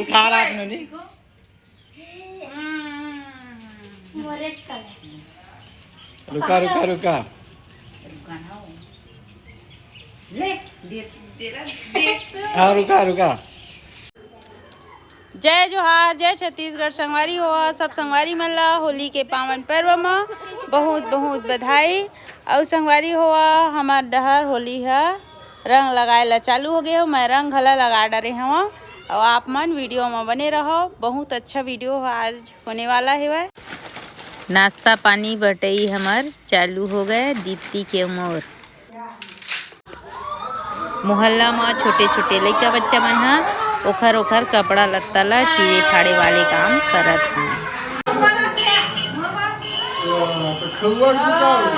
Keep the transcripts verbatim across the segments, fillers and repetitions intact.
खा रहा आपने नहीं? रुका, रुका, रुका। ले, दे, दे, दे, दे। हाँ, रुका, रुका। जय जोहार, जय छत्तीसगढ़। संगवारी हो, सब संगवारी मन ला होली के पावन पर्व म बहुत बहुत बधाई। अउ संगवारी हो, हमर डहर होली ह रंग लगाए ला चालू हो गए हो। मैं रंग घला लगा डरे हव, अउ आप मन वीडियो म बने रहो। बहुत अच्छा वीडियो ह आज होने वाला हेवय। नाश्ता पानी बटई हमर चालू हो गए। दीप्ति के मोर मोहल्ला म छोटे-छोटे लइका बच्चा मन ह ओखर-ओखर कपड़ा लत्ता ल चीरे फाड़े वाले काम करत हवय। तो खउआ की का होई?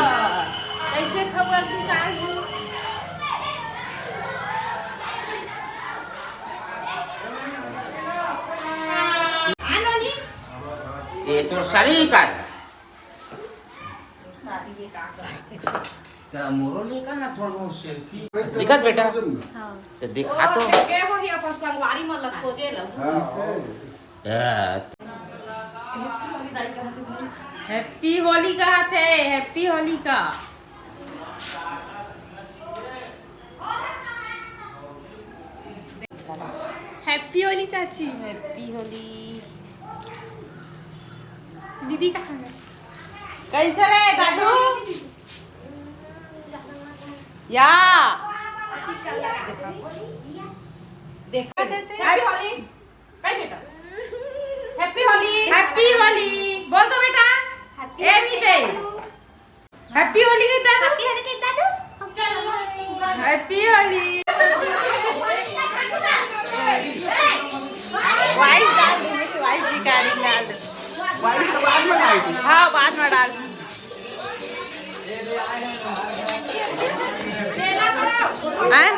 कैसे खउआ की का होई? ये तो सलीका है। त मोरो लेका ना थोड़ा बहुत सेल्फी। दिखत बेटा? हाँ। त दिखा तो। के हो ही अपन संगवारी मन ला खोजे ला। हाँ। हैप्पी होली कहा थे, हैप्पी होली का। हैप्पी होली चाची। हैप्पी होली। दीदी कहाँ है? कैसे रे दादू? या। देखा देते। हैप्पी होली। कई बेटा? हैप्पी होली। हैप्पी होली। बोल दो बेटा। हैप्पी ए भी दे। हैप्पी होली के दादू। हैप्पी होली के दादू। हैप्पी होली। वाइस डाल दो, मेरी वाइस रिकॉर्डिंग डाल दो। वाइस तो बाद में डाल दो। हाँ, बाद में डाल दो। हैं?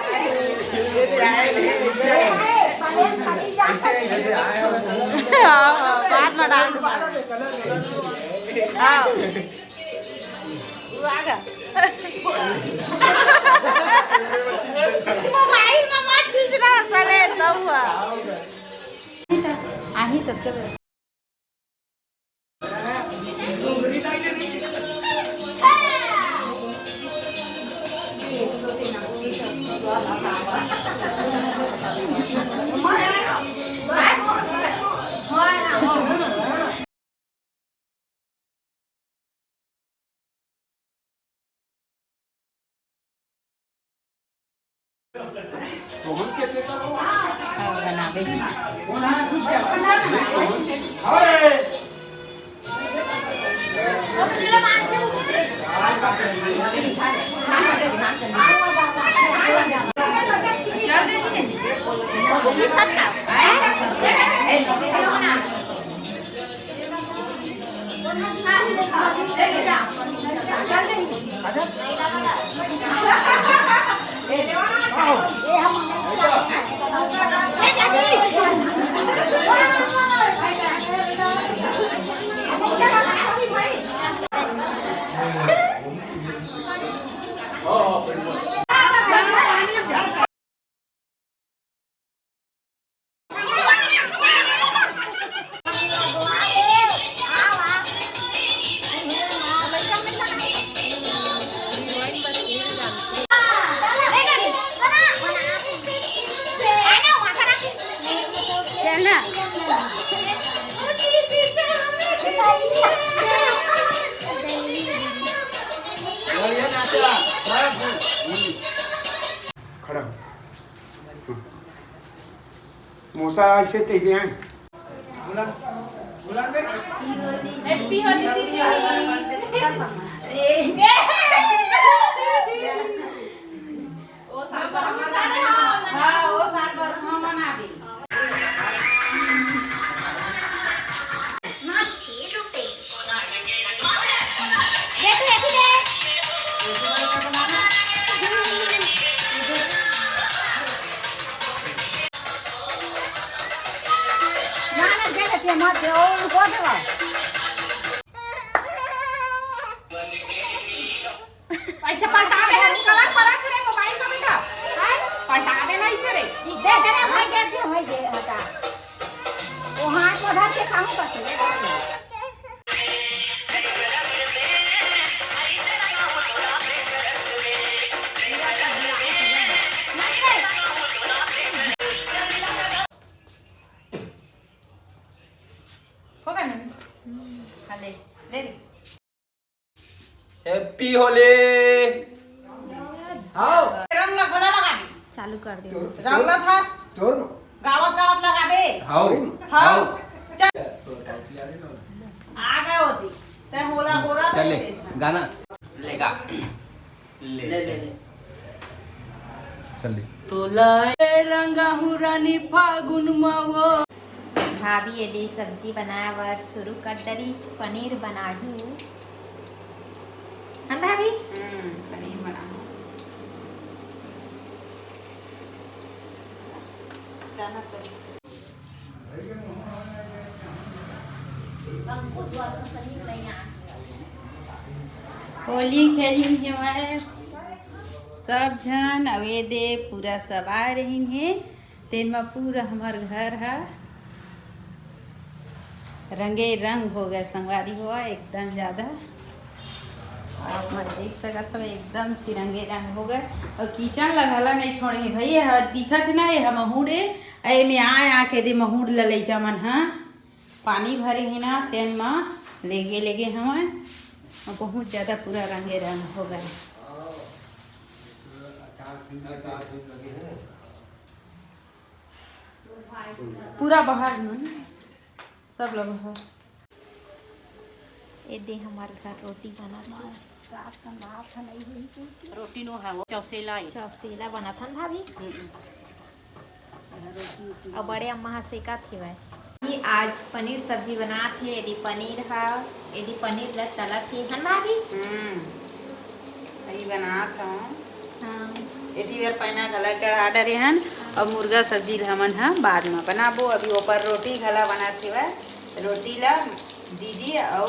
हाँ, हाँ, बाद में डाल दो। हाँ। वो आ गया। मोबाइल में मत खींचना, साले, तब हुआ। आही तब चलो। खड़ा हो। मोसा ऐसे कह दे हैं। हैप्पी होली दीदी। ओ साल भर हमर, हाँ, ओ साल भर हम मनाबे। ऐसे पलटा दे रे, कलर परत रे मोबाइल में बेटा। हैं? पलटा दे ना इसे रे। दे दे रे भाई, दे दे भाई, दे हटा। वो हाथ में धर के खाऊं कैसे? होगा ना? हाँ, ले, ले रे। Happy Holi। आओ। रंग ला घला लगाबे। चालू कर दे। तोर, रंग ला था। तोर। गावत गावत लगाबे। हाउ। हाउ। हाउ। चल। आ गए होती। ते होला गोरा तो चले, दे दे। गाना। लेगा। ले, ले, ले। चल दे। तोला ए रंगाहू रानी फागुन मा वो। भाभी एदे सब्जी बनाए बर शुरू कर डरिच, पनीर बनाही। हन भाभी? हम्म, पनीर बनाहूँ। जाना तो। होली खेलिन हेवय सब झन, अउ एदे पूरा सब आए रहिन हे, तेन म पूरा हमर घर ह रंगे रंग हो गए संगवारी हो, एकदम ज्यादा। आप मन देख सकत हव, एकदम से रंगे रंग हो गए। अउ किचन ला घला नहीं छोड़े हे भई, ये ह दिखत ना, ये ह महूड़ ए, एमे आ आ के दे महूड़ ल लइका मन ह पानी भरे हे ना, तेन म लेगे लेगे हवय। अउ बहुत ज्यादा पूरा रंगे रंग हो गए। पूरा बाहर में सब लगा है। ए दे हमर घर रोटी बनत हे। रोटी नो है वो, चौसेला है। चौसेला बनत हन भाभी। हम्म। अउ बड़े अम्मा ह सेकत हेवय। ये आज पनीर सब्जी बनात हे, एदी पनीर ह, एदी पनीर ल तलत हे, हन भाभी? हम्म, वही बनात हूँ। हाँ। एती बर पैना घला चढ़ा डरे हन, अउ मुर्गा सब्जी ल हमन ह बाद म बनाबो। अभी ओपर रोटी घला बनात हेवय, रोटी ल दीदी अउ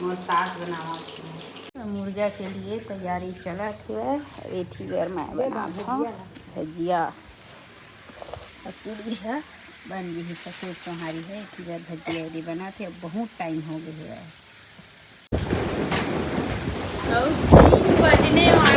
मोर सास बनावत हेवय। मुर्गा के लिए तैयारी चलत हेवय, एती बर मैं बनात हूँ भजिया। अउ पूरी ह बन गे हे सफेद सोहारी हे, एती बर भजिया एदे बनात हे, बहुत टाइम हो गे हे। अउ तीन बजने वाला